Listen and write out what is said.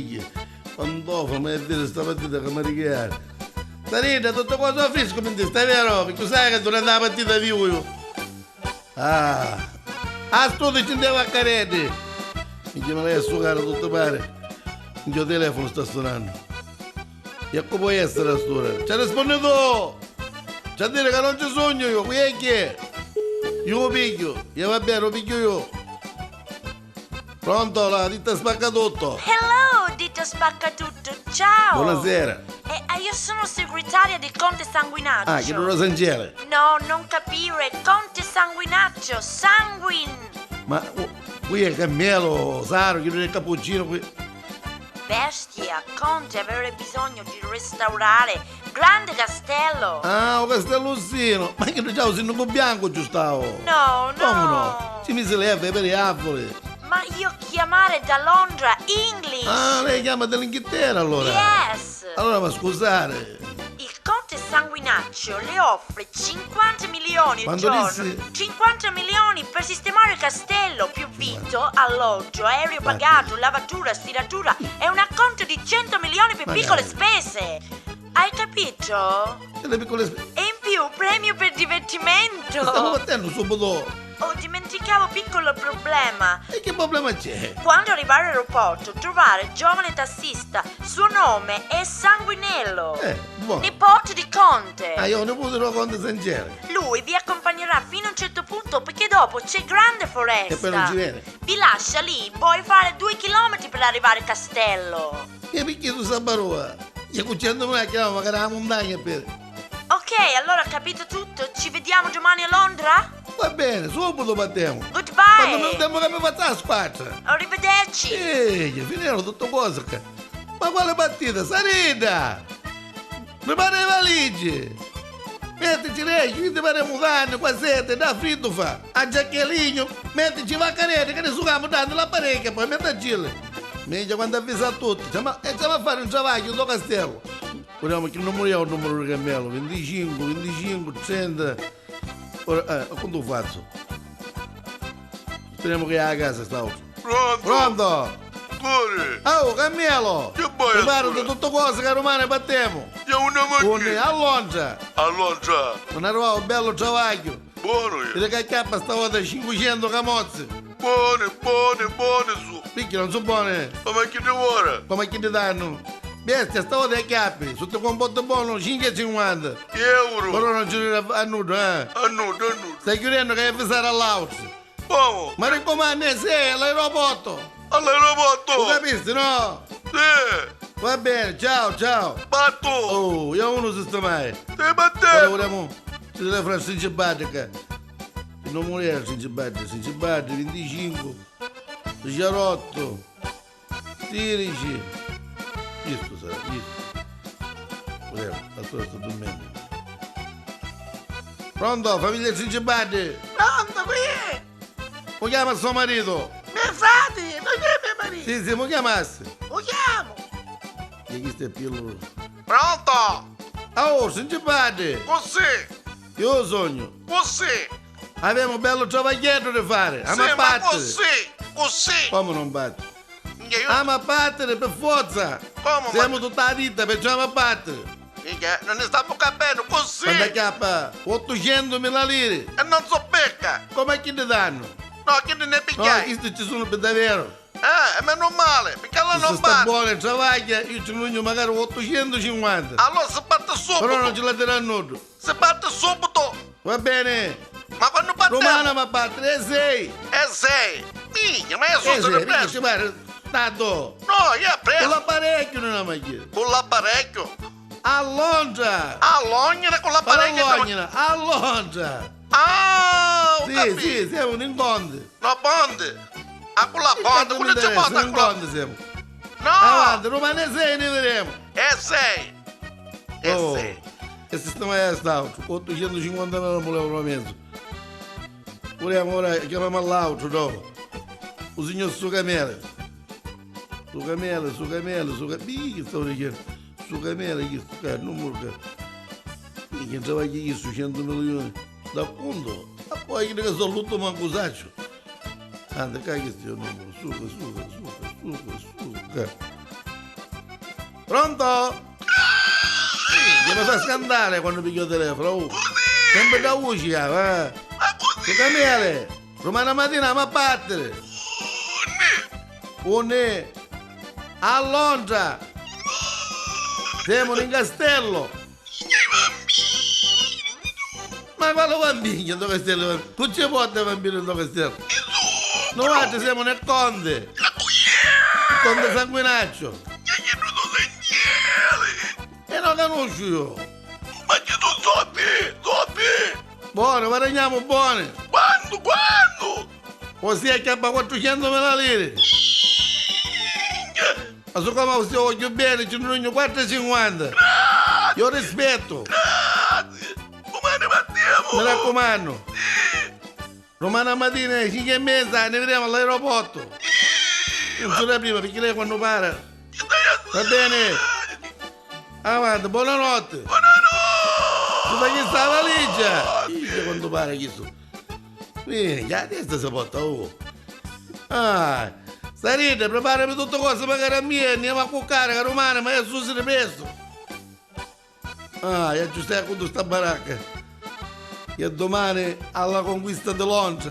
Minchia, pantofolo, ma è vero sta partita che mi richiede. Sarina, tutto cosa fresco mi stai vero? Perché sai che durante la partita vivo io. Ah, a studio ci andiamo a Caretti. Minchia, me lei a sucare tutto pare. Minchia, il telefono sta suonando. E come può essere a stura? Ci rispondi tu! C'è a dire che non ci sogno io, qui è che? Io lo piglio, io va bene, lo piglio io. Pronto, la ditta spacca tutto. Hello, ditta Spaccatutto, ciao! Buonasera. Io sono segretaria di Conte Sanguinaccio. Ah, che non lo Sangele. No, non capire, Conte Sanguinaccio, Sanguin! Ma oh, qui è Cammello, Saro, chi non è cappuccino qui. Bestia, Conte avrebbe bisogno di restaurare grande castello. Ah, o Castelluzzino. Ma che non c'è un sindaco bianco giusto? No, no. Come no? Ci mise le F per le affole. Ma io chiamare da Londra, English. Ah, lei chiama dall'Inghilterra allora? Yes. Allora, ma scusate. Il conte Sanguinaccio le offre 50 milioni al Quando giorno. dissi- 50 milioni per sistemare il castello, più vitto, alloggio, aereo pagato, lavatura, stiratura e un acconto di 100 milioni per Magari. piccole spese. Hai capito? E le piccole spese. E in più premio per divertimento. Stiamo battendo subito. Oh, dimenticavo piccolo problema. E che problema c'è? Quando arrivare all'aeroporto, trovare giovane tassista, suo nome è Sanguinello. Buono. Nipote di Conte. Ah, io nipote del Conte Sangele. Lui vi accompagnerà fino a un certo punto perché dopo c'è grande foresta. E poi non ci viene. Vi lascia lì, puoi fare 2 chilometri per arrivare al castello. E perché tu sa parola? Io cucendo una chiama magari la montagna per... Ok, allora capito tutto. Ci vediamo domani a Londra? Va bene, subito battiamo. Goodbye. Quando mi tempo che mi faccia la squadra. Arrivederci. Ehi, finirono tutto cosa. che- Ma quale partita? Sarita! Prepara le valigie! Mettici lei, chi pare mutande, qua sete, da freddo fa. A giaccheligno, mettici vaccarete che ne succhiamo dando l'apparecchio, poi mettici. Minchia quando avvisa tutti, siamo, e siamo a fare un travaglio do castello. Vogliamo che numero è il numero di cammello? 25, 25, 30. Ora, quanto faccio? Speriamo che è a casa st'auto. Pronto? Pronto? Cuore! Oh, Cammello! Che vuoi Prepara ancora? tutto cosa che romane battiamo. C'è una macchina! A Londra! A Londra! Non arrivava un bello travaglio. Buono io! Dire che acchiappa stavolta 500 camozzi. Buone, buone, buone su! Perché non sono buone? La macchina ora! Come chi ti danno? Bestia, stavolta acchiappi. Sotto con botto buono 5,50. Euro! Però non ci a nudo, eh. A nudo, a nudo! Stai chiudendo che è avvisare all'auto. Come? Ma raccomando, sì, all'aeroporto. All'aeroporto! Tu capisci, no? Sì! Va bene, ciao, ciao. Batto! Oh, io uno sistemai. Ti Ora battevo! vogliamo ci telefono a Sincibadi che il numero era Sincibadi, Sincibadi 25 18 16 questo sarà, questo. Vogliamo, la tua sta dormendo. Pronto, famiglia Sincibadi? Pronto, qui è? Mi chiama suo marito? Mio frate, non è mio marito. Sì, sì, mi chiamassi. Lo chiamo. E questo è più Pronto? Oh, Sincibadi! Così, Io sogno. così. Abbiamo un bello travaglietto da fare. Sì, Ama ma battere. così, così. Come non batte? Minchia, io... Ama battere per forza. Come, Siamo tutta la vita, perciò ama battere. Minchia, non ne stiamo capendo, così. Quando acchiappa 800.000 lire. E non so perché. Come chi ti danno? No, che ne No, picchiai. questi ci sono per davvero. Eh, meno male, perché allora Se non sta batte. buona il travaglia, io ci lungo magari 850. Allora si batte subito. Però non ce la daranno. Si batte subito. Va bene. Ma quando battiamo? Romana ma battere, e sei. E sei. Minchia, ma io E sono sei, perché preso. ci pare? Tanto. No, io ho preso. Con l'apparecchio non la macchina. Con l'apparecchio. A Londra! A Londra con l'apparecchio. A a Londra! Ah, ho Sì, capito. sì, siamo in incontro. No, bonde. A con la Che bonde, cazzo mi quello c'è interessa, bonde. in incontro siamo. No! Avanti, romane sei ne vedremo. E sei. E Oh, sei. E sistema è stato, 850 euro volevo mezzo. Vogliamo ora chiamiamo l'auto dopo. O signor Sucamele. Sucamele, Sucamele, Sucamele. Che stavo dicendo? Sucamele, che sto numero che. Che entrava aqui su 100 milioni. Da quando? A poi che sono lutto manco saccio. Anda, cá che sto numero. Suca, suca, suca, suca, suca. Pronto? Che mi fa scandare quando piglio il telefono. Oh. Sempre da voce, eh. Che cambiare? Domani mattina ma battere. Unni? A Londra. Siamo in castello. Ma quale bambino in castello? Tu ci porta bambino in castello? Noi siamo nel Conte. Il Conte Sanguinaccio. E non conosco io. Ma ci sono soldi, soldi! Buono, guadagniamo buone. Quando, quando? Ossia chiappa 400.000 lire. Ma siccome se voglio bene ci ne 4,50. Io rispetto. Grazie! Domani partiamo! Mi raccomando. Domani mattina alle 5:30 ne vediamo all'aeroporto. Non sono prima perché lei quando para. Va bene? Avanti, buonanotte. Buonanotte! Tu fai che sta valigia? Io quando pare chi su. Vieni, a testa si porta, oh. Ah, Sarita, preparami tutte cose magari a me, andiamo a cuccare, che romana, ma è su si presto. Ah, e aggiustai con sta baracca. E domani alla conquista di Londra.